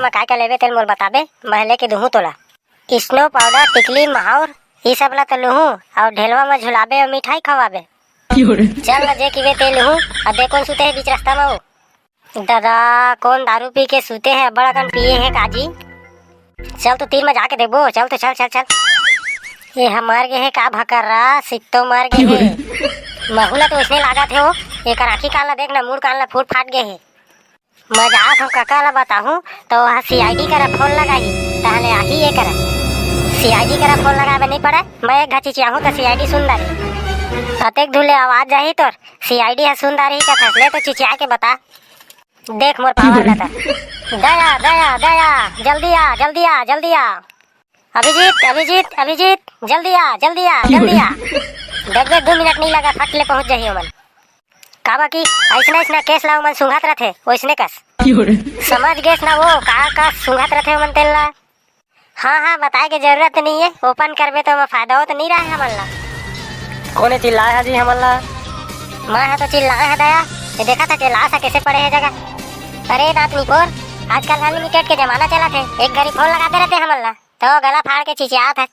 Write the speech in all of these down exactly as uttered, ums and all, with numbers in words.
मैं काय का लेबे तेल मोर बताबे, मैं लेके दुहूँ तोला। स्नो पाउडर, टिकली, महाउर, ई सब ला तो लुहूँ, अउ ढेलवा में झुलाबे अउ मिठाई खवाबे। चल न जे किबे ते लुहूँ, अउ दे कोन सुते हे बीच रास्ता में वो। दादा, कोन दारू पी के सुते हे, बड़ा कन पिए हे काजी। चल तो तीर में जाके देखबो, चल तो चल, चल, चल। ये ह मर गे हे का भकर्रा, सित्तो मर गे हे। महू ला तो वैसने लागत हे वो, एकर आँखी कान ला देख ना, मुड़ कान ला फूट फाट गे हे। मैं जात हूँ कका ला बताहूँ, तो वह सीआईडी करा फोन लगाही, ताहले आही ये करा। सीआईडी करा फोन लगावे नहीं पड़े, मैं एक घा चिचियाहूँ तो सीआईडी सुन डारे। अतेक धुले आवाज जाही तोर, सीआईडी ह सुन डारे ही कथा, ले तो चिचिया के बता। देख मोर पावर ला त। दया, दया, दया, जल्दी आ, जल्दी आ, जल्दी आ। अभिजीत, अभिजीत, अभिजीत, जल्दी आ, जल्दी आ, जल्दी आ। देख बे, दू मिनट नहीं लगा, फट ले पहुंच जाही ओमन। काबर कि अइसना, अइसना केस ला ओमन सूंघत रथे, ओइसने कस। समझ गेस ना वो, का, का सूंघत रथे ओमन तेन ला। हाँ, हाँ, बताए के जरूरत नहीं है, ओपन करबे तो ओमा फायदा हो तो नहीं रहा हमन ला। कोने चिल्लाए हा जी हमन ला? मैं हा तो चिल्लाए हा दया, ये देखा था के लाश हा कैसे पड़े है जगह। अरे नाथ निपोर, आजकल अनलिमिटेड के जमाना चला थे, एक घड़ी फोन लगाते रहते हमन ला, तो गला फाड़ के चिचियात है।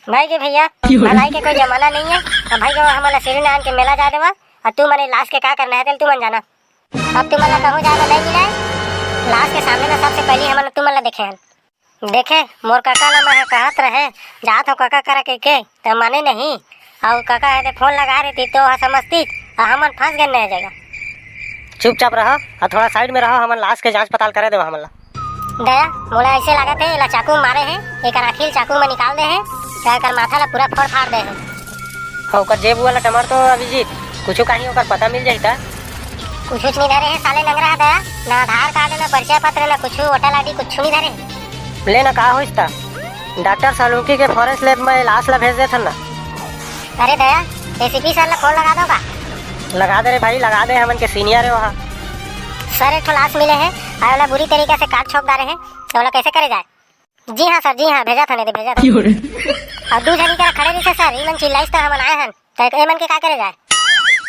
भाई के भैया, क्यों रे? भलाई के कोई जमाना नहीं है। अब भाई के हमन ला श्री नारायण के मेला जाए देवा, और तू मने लाश के का करना है, तेल तू मन जाना। अब तू मन ला कहूँ जाए ला नहीं मिले, लाश के सामने में सबसे पहली हमन तू मन ला देखे हन। देखे, मोर कका ला मैं कहत रहे, जात हो कका करा के, के, त माने नहीं। अउ कका हे ते फोन लगा रही थी, तो हा समझती, आ हमन फंस गए नया जगह। चुपचाप रहो, और थोड़ा साइड में रहो, हमन लाश के जांच पड़ताल करे देवा हमन ला। दया, मोला ऐसे लागत है, एला चाकू मारे है, एकर आँखी ल चाकू में निकाल दे है, या एकर माथा ला पूरा फोड़ फाड़ दे है। हाँ, ओकर जेब वाला टमर तो अभिजीत, कुछ कहीं ओकर पता मिल जाही ता? कुछ कुछ नहीं धरे है साले लंगड़ा है दया, ना आधार कार्ड, ना परिचय पत्र, ना कुछ वोटर आईडी, कुछ नहीं धरे। ले ना, का होइस ता? डॉक्टर सालुंकी के फॉरेंस लैब में लाश ला भेज देथन ना। अरे दया, एसीपी सर ला फोन लगा दो का? लगा दे रे भाई, लगा दे, हमन के सीनियर है वहाँ। सर, एक ठो लाश मिले है, और ओला बुरी तरीका से काट छोक डारे है, तो ओला कैसे करे जाए? जी हाँ सर, जी हाँ, भेजा था, नहीं भेजा था। और दू झनी करा खड़े रहिसे सर, इमन चिल्लाइस तो हमन आए हन, तो एमन के का करे जाए?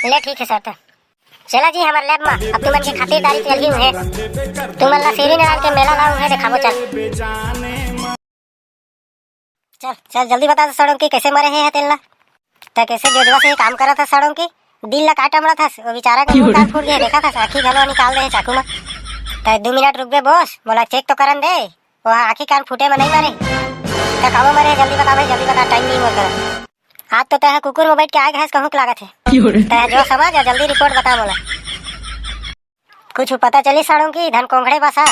ले ठीक है सर, तो चला जी हमर लैब में, अब तुमन के खातिरदारी चलही उहे। तुमन ला श्री नारायण के मेला ला उहे देखाबो, चल। चल, चल, जल्दी बता तो सड़ोंकी, कैसे मरे हे तेन ला? त कैसे जोजवा से ही काम करत हस सड़ोंकी? दिल ला का टमड़त हस? वो बेचारा के मुंह कान फूट गए, देखा था, आँखी घलो निकाल दे हे चाकू में। त दू मिनट रुकबे बॉस, मोला चेक तो करन दे। वो आँखी कान फूटे में नहीं मरे। त काबो मरे हे, जल्दी बता भाई, जल्दी बता, टाइम नहीं मोर करा। आज तो तय कुकुर में बैठ के आए घास कहूँ लागत है। तय जो समझ आ, जल्दी रिपोर्ट बता मोला। कुछ पता चली सड़ोंकी, धन कोंघड़े बसा।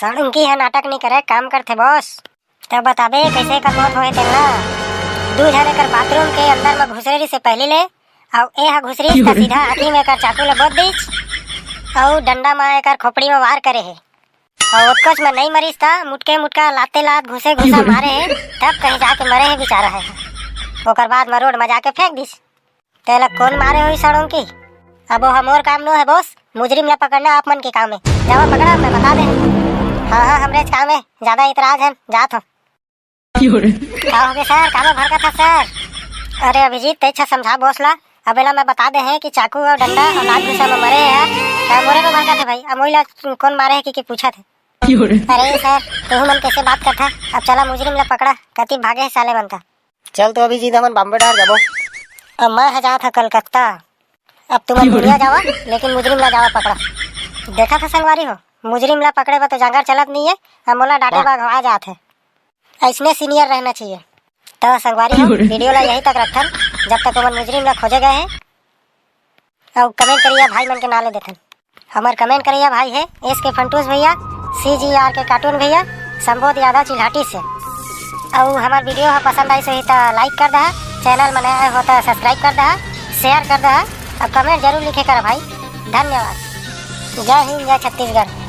सड़ोंकी है नाटक नहीं करे, काम करथे बॉस। तब बताबे कैसे एकर मौत होए तेन ला। दू झन एकर बाथरूम के अंदर में घुसरे रहिसे पहली ले, अउ ए ह घुसरिस त सीधा आँखी में एकर चाकू ल बोत दिस, अउ डंडा में एकर खोपड़ी में वार करे हे। अउ ओतकोच में नहीं मरिस त मुटके मुटका लाते लात घुसे घुसा मारे हे, तब कहीं जाके मरे हे बेचारा है। ओकर बाद में रोड में जाके फेंक दिस। तेला कौन मारे होई सड़ोंकी? अब वो हमोर काम नो है बॉस, मुजरिम ला पकड़ना आप मन के काम है। जावा पकड़ा, मैं बता दे। हाँ, हाँ, हमरेच काम है, ज्यादा इतराज है, जात हो। का हो गया सर, काबर भड़का था सर? अरे अभिजीत, तैं अच्छा समझा बॉस ला। अब एला मैं बता दे है कि चाकू और डंडा और लात घुसा में मरे है, त मोरे को भड़का था भाई। अब मोला कौन मारे है कि, कि पूछा थे। अरे सर, तू मन कैसे बात करता? अब चला मुजरिम ला पकड़ा, कति भागे है साले मन था। चल तो अभिजीत, हमन बॉम्बे डहर जाबो। अब मैं ह जात ह कलकत्ता। अब तुम दुनिया जावा, लेकिन मुजरिम ला जावा पकड़ा। देखा था संगवारी हो, मुजरिम ला पकड़े बर तो जांगर चलत नहीं है, अब मोला डांटे बर घवा जात है। ऐसने सीनियर रहना चाहिए। तो संगवारी हो, वीडियो ला यहीं तक रखथन, जब तक ओमन मुजरिम ला खोजे गए हैं। अउ कमेंट करिया भाई मन के नाम ले देथन। हमर कमेंट करिया भाई है एस के फंटूस भैया, सी जी आर के कार्टून भैया, संबोध यादव चिल्हाटी से। अउ हमर वीडियो ह पसंद आइस होही त लाइक कर दहा, चैनल में नया हो त सब्सक्राइब कर दहा, शेयर कर दहा, अउ कमेंट जरूर लिखे कर भाई। धन्यवाद। जय हिंद, जय छत्तीसगढ़।